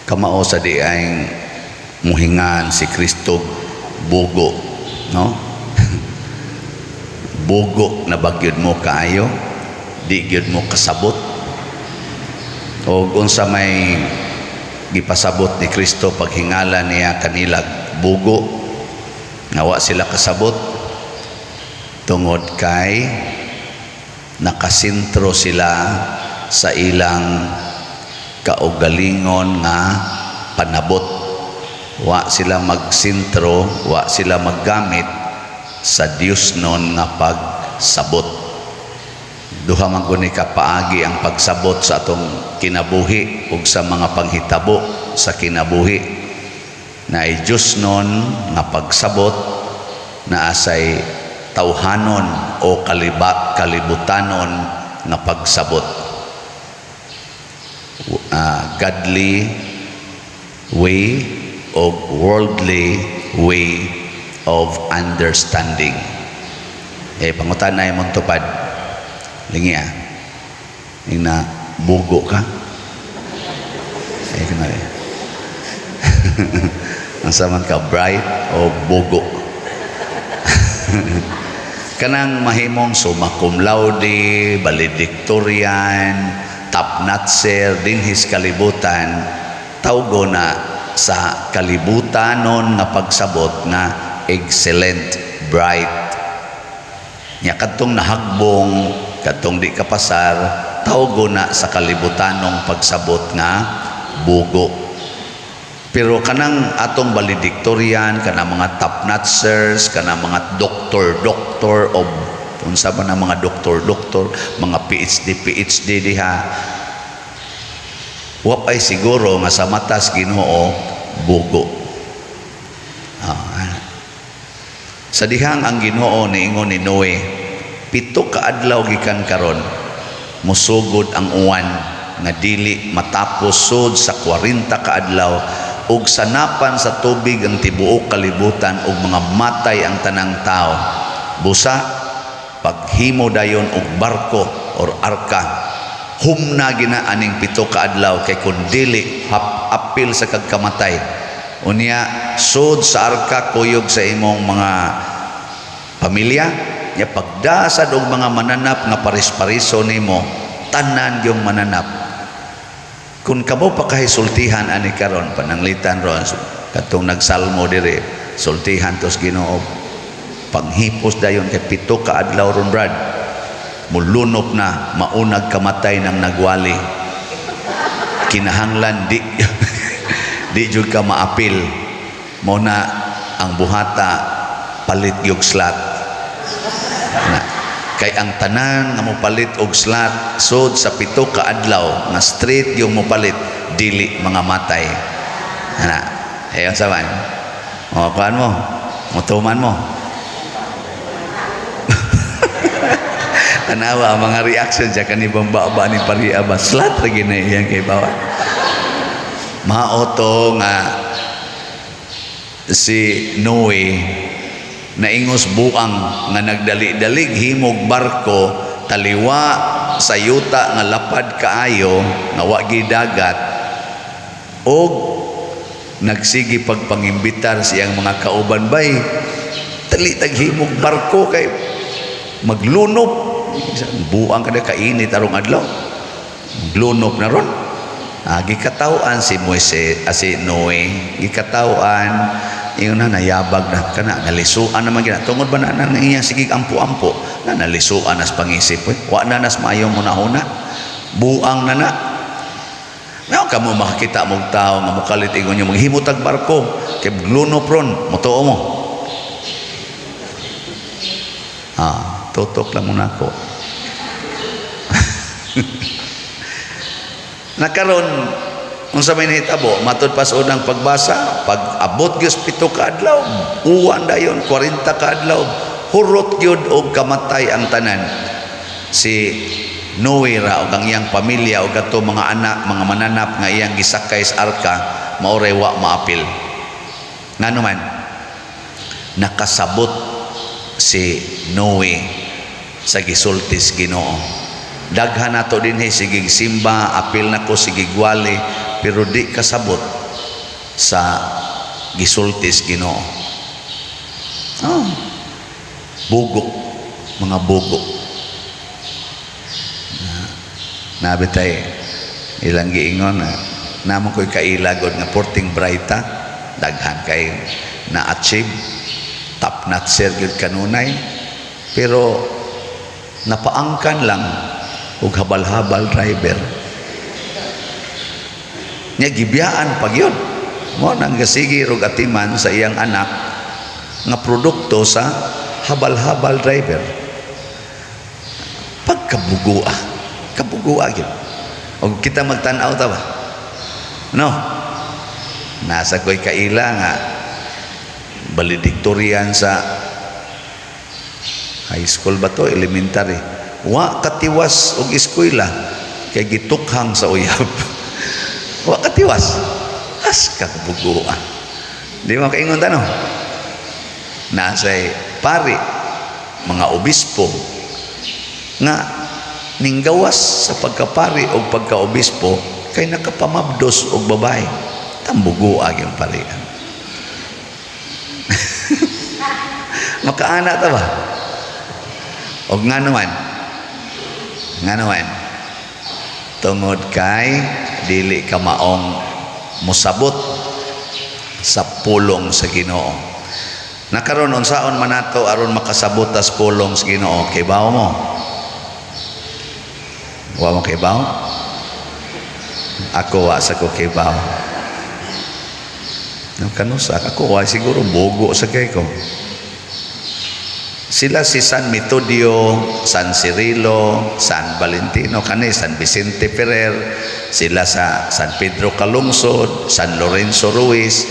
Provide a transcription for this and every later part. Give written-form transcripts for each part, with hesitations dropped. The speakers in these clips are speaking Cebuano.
Kamao sa diay muhingan si Kristo bugo, no? Bugo na ba gyud mo kaayo? Di gyud mo kasabot. O unsa may gipasabot ni Kristo paghingala niya kanila bugo nga wa sila kasabot? Tungod kay nakasentro sila sa ilang kaugalingon nga panabot. Wa sila magsentro, wa sila maggamit sa Dios non nga pagsabot. Duha man guni ka paagi ang pagsabot sa atong kinabuhi ug sa mga panghitabo sa kinabuhi. Naay Diyos non nga pagsabot, naasay tawhanon o kalibutanon nga pagsabot. Godly way o worldly way of understanding. Eh, pangutan-a imong tupad. Lingi ah. Ina bugo ka. Eh, kunwari. Unsa man ka, bright o bugo? Kanang mahimong summa cum laude, valedictorian, top notcher dinhis kalibutan, tawgo na sa kalibutanon nga pagsabot nga excellent, bright. Nya kadtong nahagbong, kadtong di kapasar, tawgo na sa kalibutanong pagsabot nga bugo. Pero kanang atong valedictorian, kanang mga top notchers, kanang mga doctor, doctor of unsa ba na mga doktor, doktor, mga PhD, PhD diha, wa pay siguro nga sa matas Ginoo bugo. Ah, sa dihang ang Ginoo niingon ni Noe, 7 ka adlaw gikan karon musugod ang uwan nga dili matapos sud sa 40 ka adlaw, ug sanapan sa tubig ang tibuok kalibutan ug mga matay ang tanang tao. Busa paghimo dayon og barko or arka, humna gina aning 7 ka adlaw, kay kun dili hap apil sa kagkamatay. Unya sud sa arka, kuyog sa imong mga pamilya. Nya pagdasad og mga mananap nga paris-pariso nimo, tanan yung mananap. Kung kamo pa kahisultihan ani karon, pananglitan ron katong nagsalmo dire, sultihan tos Ginoo, panghipos dayon kay 7 ka adlaw ron, brad, mulunop na, maunag kamatay ng nagwali, kinahanglan di di jud ka maapil mo na ang buhata, palit gyud slot na. Kay ang tanan nga mopalit og slot sud sa 7 ka adlaw nga straight yung mopalit, dili mga matay ana. Eh, unsa man o kuan mo, mutuman mo? Tanawa ang mga reaction siya kani bamba ni pariya ba, slot ra gyud na iyang kay bawa. Mao to nga si Noe naingos buang nga nagdali-dalig himog barko taliwa sa yuta nga lapad kaayo nga wa dagat, og nagsige pagpangimbitar siyang mga kauban, "Bay, dali taghimog barko kay maglunop." Buang kada kainit arong adlaw, maglunop na ron. Ah, gikataw-an si Moises, ah, si Noe, gikataw-an. Ingon na, nayabag na kana, nalisuan naman gina tungod ba na nang iya sige ampo-ampo na nalisuan nas pangisip, eh. Wa na nas maayong hunahuna, buang na na. Now, kamo makakita mong tao nga mukalit, ingon niyo maghimutag barko kay glunop ron, mutuo mo? Ah, tutok lang muna ako. Nakaron unsa may nahitabo matud pa sa unang pagbasa? Pag abot gyud 7 ka adlaw, uwan dayon 40 ka adlaw, hurot gyud og kamatay ang tanan. Si Noe ra og ang iyang pamilya og ato mga anak, mga mananap nga iyang gisakay sa arka, mao ray wa maapil. Ngano man? Nakasabot si Noe sa gisultis Ginoo. Daghan nato dinhi sigig simba, apil nako sigig wali. pero di kasabot sa gisulti sa Ginoo. Oh. Bugok, mga bugok. Na bitay ilang giingon na namo ko'y kaila god nga porting brighta, daghan kay na-achieve, top notcher gyud kanunay, pero napaangkan lang og habal-habal driver nya, gibiyaan pag yun mo nang gasigi rog atiman sa iyang anak nga produkto sa habal-habal driver. Pagkabugua, kabugua gyud. Og kita magtan-aw ta ba, no? Nasa ko'y kaila nga valedictorian sa high school ba to, elementary, wa katiwas og eskwela kay gitukhang sa uyab. Wa katiwas. As kabugua, di mo kaingon ta, no? Nasay pari, mga obispo nga ninggawas sa pagkapari o pagkaobispo kay nakapamabdos og babae. Tambugoa yung parian. Makaana ta ba? Og nga naman, nga naman, tungod kay dili ka maong musabot sa pulong sa Ginoo. Nakaron, unsaon man nato aron makasabot tas pulong sa Ginoo? Kay bawo mo? Wa mo kay bawo? Ako, wa sa ko kay bawo. No, kanusa ako, wa siguro, bugo sa kay ko. Sila si San Metodio, San Cirilo, San Valentino, kani San Vicente Ferrer, sila sa San Pedro Calungsod, San Lorenzo Ruiz,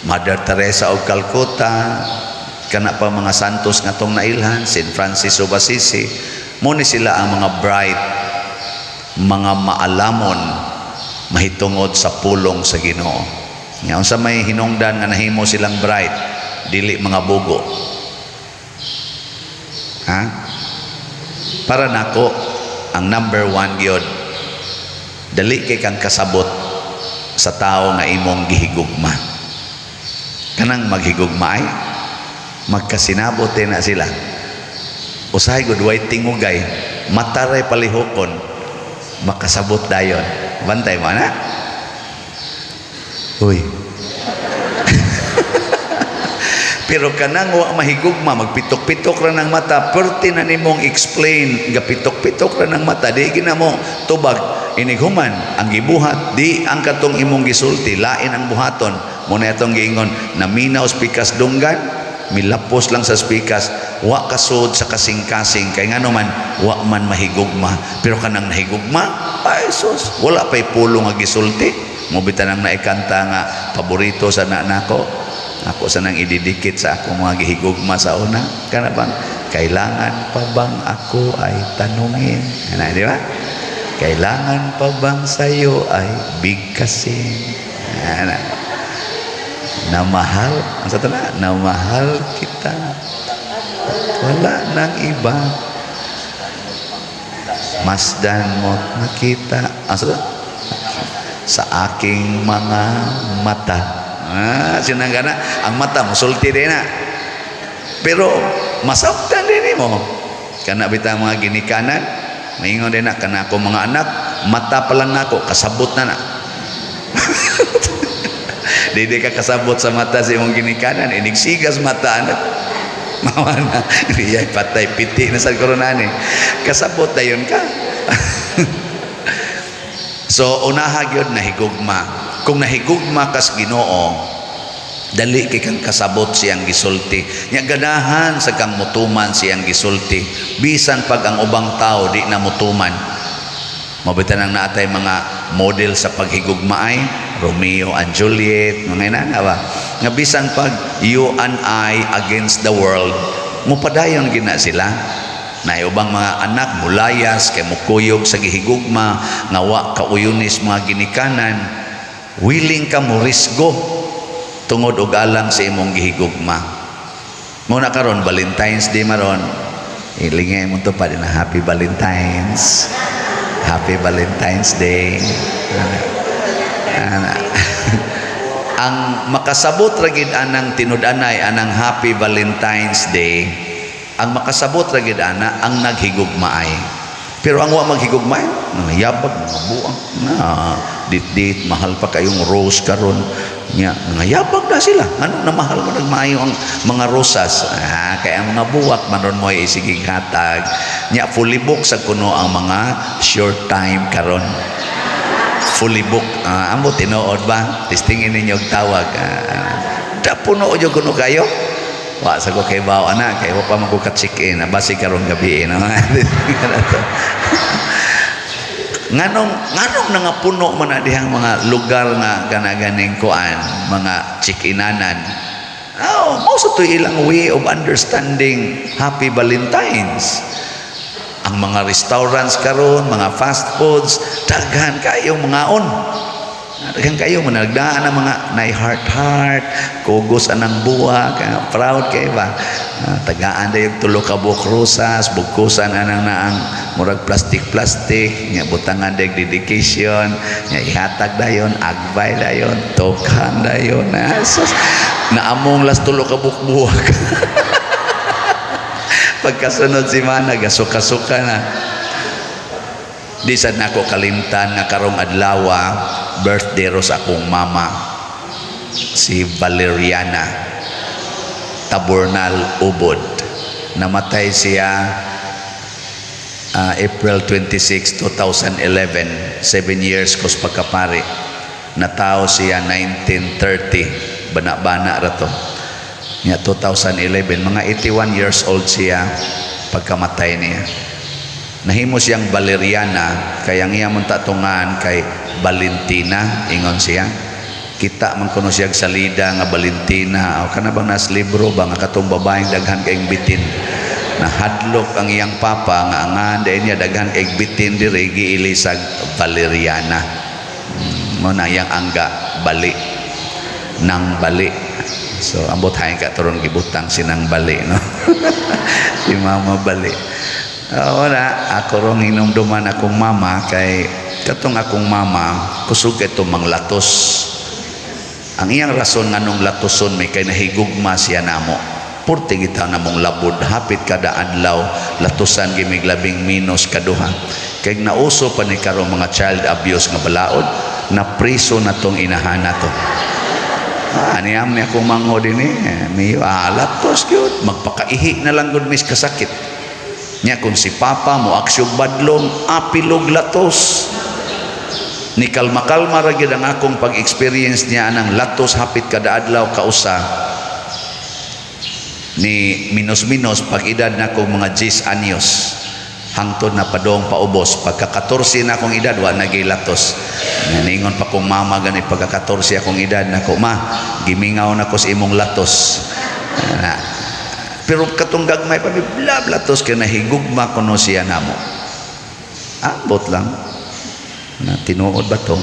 Mother Teresa of Calcutta, kana pa mga santos nga tong nailhan, San Francis of Assisi. Mo ni sila ang mga bright, mga maalamon mahitungod sa pulong sa Ginoo. Nga unsa may hinungdan nga nahimo silang bright, dili mga bugo? Ha? Para nako, ang number one gyud, dali kay kang kasabot sa tao nga imong gihigugma. Kanang maghigugma ay magkasinabot na sila. Usahay gud way tingugay, mataray palihukon, makasabot dayon. Bantay mo na. Uy. Pero kanang wa mahigugma, magpitok-pitok ra ng mata, perti na nimong explain, gapitok-pitok ra ng mata, di gina mo tubag. Inighuman, ang gibuhat, di ang katong imong gisulti, lain ang buhaton. Mo na itong giingon, naminaw sa pikas dunggan, milapos lang sa spikas, wa kasud sa kasing-kasing, kay ngano man, wa man mahigugma. Pero kanang nahigugma, ay sus, wala pa'y pulong nga gisulti. Mo bitan ang naikanta nga paborito sa nako, ako sa nang ididikit sa akong mga gihigugma sa una, kana bang "Kailangan pa bang ako ay tanungin?" Ano, di ba? "Kailangan pa bang sa'yo ay bigkasin?" Ano? Na mahal, ang sa tala, na mahal kita. Wala nang iba. Masdan mo't nakita. Ang sa sa aking mga mata. Ah, sinangga na. Ang mata, musulti din na. Pero masabtan din mo. Kana bita mga ginikanan, maingon din na, kana ako mga anak, mata pa lang nako, kasabot na na. Di ka kasabot sa mata sa imong ginikanan, inigsigas mata anak. Mawa na, di ay patay, piti na sa koronani. Kasabot dayon ka. So unaha gyud, nahigugma. Kung nahigugma kas Ginoo, dali kay kang kasabot siyang gisulti. Nya ganahan sa kang mutuman siyang gisulti. Bisan pag ang ubang tao di na mutuman. Mabitan ang naatay mga model sa paghigugma ay Romeo and Juliet, mga inana ba? Nga bisan pag you and I against the world, mupadayon gina sila. Na ubang mga anak mulayas kay mukuyog sa gihigugma nga wa kauyunis mga ginikanan, willing ka mo risgo tungod og alang sa imong gihigugma. Muna karon Valentine's Day maron. Ilingay mo to pa din na Happy Valentine's. Happy Valentine's Day. Ana. Ang makasabot ra gid anang tinud-anay, anang Happy Valentine's Day, ang makasabot ra gid ana ang naghigugmaay. Pero ang wa maghigugmaay, mga yabag, mga buang, na dit-dit, mahal pa kayong rose karon nya, mga yabag na sila. Ano na mahal mo nagmaayo ang mga rosas? Ah, kaya ang mga buwak man ron mo isigig hatag. Nya fully book sa kuno ang mga short time karon. Fully book. Ah, ambot tinuod ba? Testingin ninyo og tawag. Ah, da puno jud kuno kayo. Wa sa ko kay bawo ana, kay wa pa man ko ka-check in. Basi karong gabi, no? Nganong nangapuno man na dihang mga lugar nga kana ganing kuan, mga check-inanan? Oh, mao sa to ilang way of understanding Happy Valentine's. Ang mga restaurants karon, mga fast foods, daghan kayong mga on. Daghan kayo managdaan ang mga nay heart heart, kugos anang buwak, ah, proud kay ba? Ah, tagaan dayon tulo ka buok rosas, bugkusan anang naang murag plastic plastic, nya butangan day dedication, nya ihatag dayon, agbay dayon, tokhan dayon. Ah, sus, naamong las tulo ka buok buwak. Pagkasunod si mana, gasuka-suka na. Di sad nako kalimtan nga karong adlaw birthday ro sa akong mama, si Valeriana Tabornal Ubod. Namatay siya April 26, 2011, 7 years kos pagkapari. Natao siya 1930, bana-bana ra to. Nya 2011, mga 81 years old siya pagkamatay niya. Nahimo siyang Valeriana kay ang iya mong tatungan kay Valentina, ingon siya. Kita man kuno siya salida nga Valentina o kana bang nas libro ba nga katong babaeng daghan kayong bitin. Nahadlok ang iyang papa nga angan dahil niya daghan kay bitin diri, giilisag Valeriana. Mo na iyang angga bali nang bali. So ambot hain ka turon gibutang sinang bali, no? Si mama bali. Ah, wala ako rong hinumduman akong mama kay katong akong mama kusog kay manglatos. Ang iyang rason nganong latoson may kay nahigugma siya namo. Purti gitaw namong labod hapit kada adlaw, latusan gimig labing minos kaduha. Kay nauso pa ni karong mga child abuse nga balaod, na priso na tong inahan na to. Ah, niyam ni akong manghod din eh. May latos gyud, magpakaihi na lang gud mis kasakit. Nya kung si papa mo aksyog badlong, apilog latos. Ni kalma-kalma ra gyud ang akong pag-experience niya anang latos hapit kada adlaw kausa. Ni minos-minos pag edad na ko mga 10 anyos. Hangtod na padong paubos. Pagka 14 na akong edad, wa nagilatos. Naningon pa kong mama gani pagka 14 akong edad na ko, "Ma, gimingaw na ko sa imong latos." Na, pero katong gagmay pa mi bla latos kay nahigugma kuno siya namo. Ambot lang. Na tinuod ba to?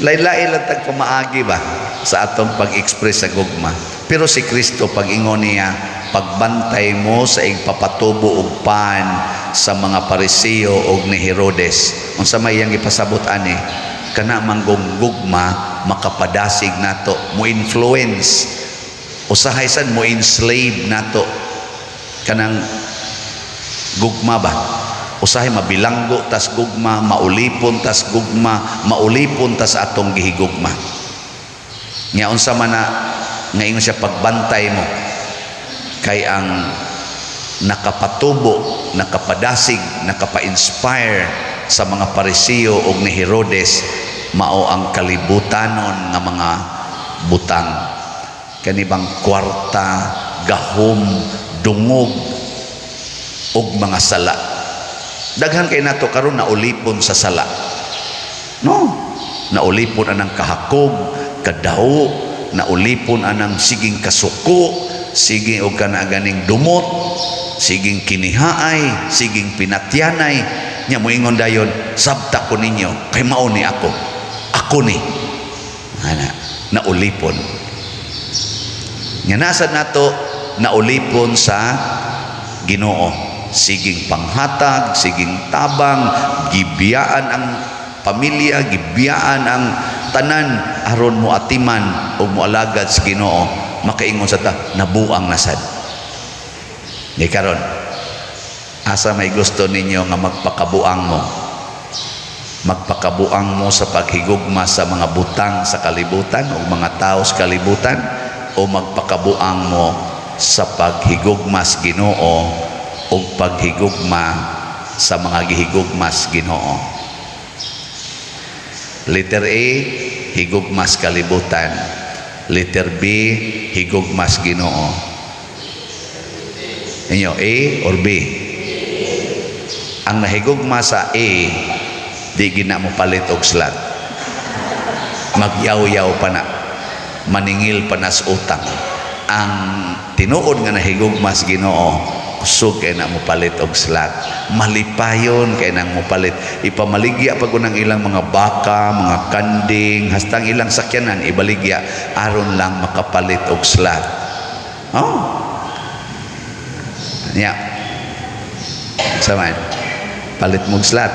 Lain-lain lang tag pamaagi ba sa atong pag-express sa gugma. Pero si Kristo, pag-ingon niya, "Pagbantay mo sa igpapatubo og pan sa mga Pariseo og ni Herodes." Unsa may iyang ipasabot ani? Kana manggong gugma makapadasig nato, mo influence, usahay sad mo enslave nato kanang gugma ba. Usahay mabilanggo tas gugma, maulipon tas gugma, maulipon tas atong gihigugma. Nya unsa man na nga ingon siya, "Pagbantay mo kay ang nakapatubo, nakapadasig, nakapa-inspire sa mga Pariseo og ni Herodes mao ang kalibutanon nga mga butang." Kani bang kwarta, gahom, dungog og mga sala. Daghan kay nato karon naulipon sa sala, no? Naulipon anang kahakog, kadaw, naulipon anang siging kasuko, siging og kana ganing dumot, siging kinihaay, siging pinatyanay. Nya moingon dayon, "Sabta ko ninyo kay mao ni ako, ako ni ana." Naulipon nya nasa nato, naulipon sa Ginoo, siging panghatag, siging tabang, gibiyaan ang pamilya, gibiyaan ang tanan aron mo atiman o moalagad sa Ginoo. Makaingon sa ta, nabuang na sad. Di karon, asa may gusto ninyo nga magpakabuang mo? Magpakabuang mo sa paghigugma sa mga butang sa kalibutan o mga tao sa kalibutan, o magpakabuang mo sa paghigugma sa Ginoo o paghigugma sa mga gihigugma sa Ginoo? Letter A, higugma sa kalibutan. Letter B, higugma sa Ginoo. Inyo, A or B? Ang nahigugma sa A, di gina mo palit og slot. Magyaw-yaw pa na. Maningil pa na sa utang. Ang tinuod nga nahigugma sa Ginoo, kusog kay na mo palit og slot. Malipayon kay nang mo palit. Ipamaligya pag unang ilang mga baka, mga kanding, hastang ilang sakyanan ibaligya aron lang makapalit og slot. Oh. Nya. Saman. Palit mo og slot.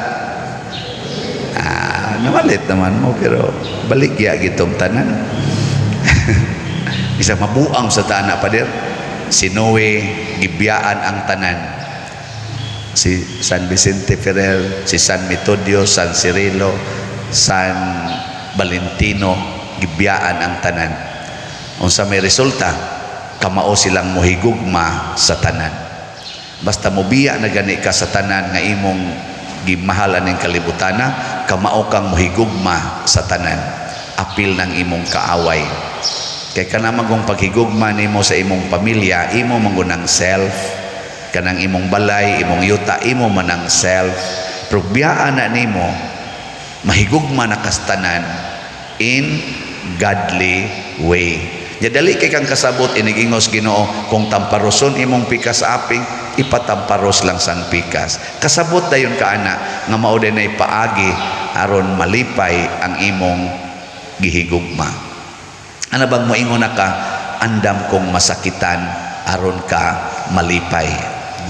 Ah, namalit naman mo pero baligya gitong tanan. Isa mabuang sa tana, pader. Si Noe, gibiyaan ang tanan. Si San Vicente Ferrer, si San Metodio, San Cirilo, San Valentino, gibiyaan ang tanan. Unsa may resulta? Kamao silang mohigugma sa tanan. Basta mobiya na gani ka sa tanan nga imong gimahal aning kalibutana, kamao kang mohigugma sa tanan. Apil ng imong kaaway. Kay kana magong paghigugma nimo sa imong pamilya, imo mangunang self, kanang imong balay, imong yuta, imo manang self. Pero biyaan na nimo, mahigugma na kastanan in godly way. Nya dali kay kang kasabot inigingos Ginoo, kung tamparoson imong pikas sa aping, ipatamparos lang sang pikas. Kasabot dayon ka ana nga mao din ay paagi aron malipay ang imong gihigugma. Ana bang moingon na ka, andam kong masakitan aron ka malipay?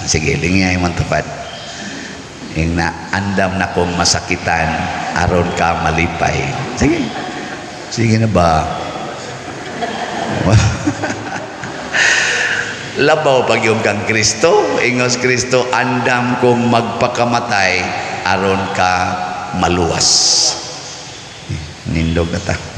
Sige, lingay man tupad. Ing na, andam na kong masakitan aron ka malipay. Sige. Sige na ba? Labaw pag yung kang Kristo, ingos Kristo, andam kong magpakamatay aron ka maluwas. Nindog na ta.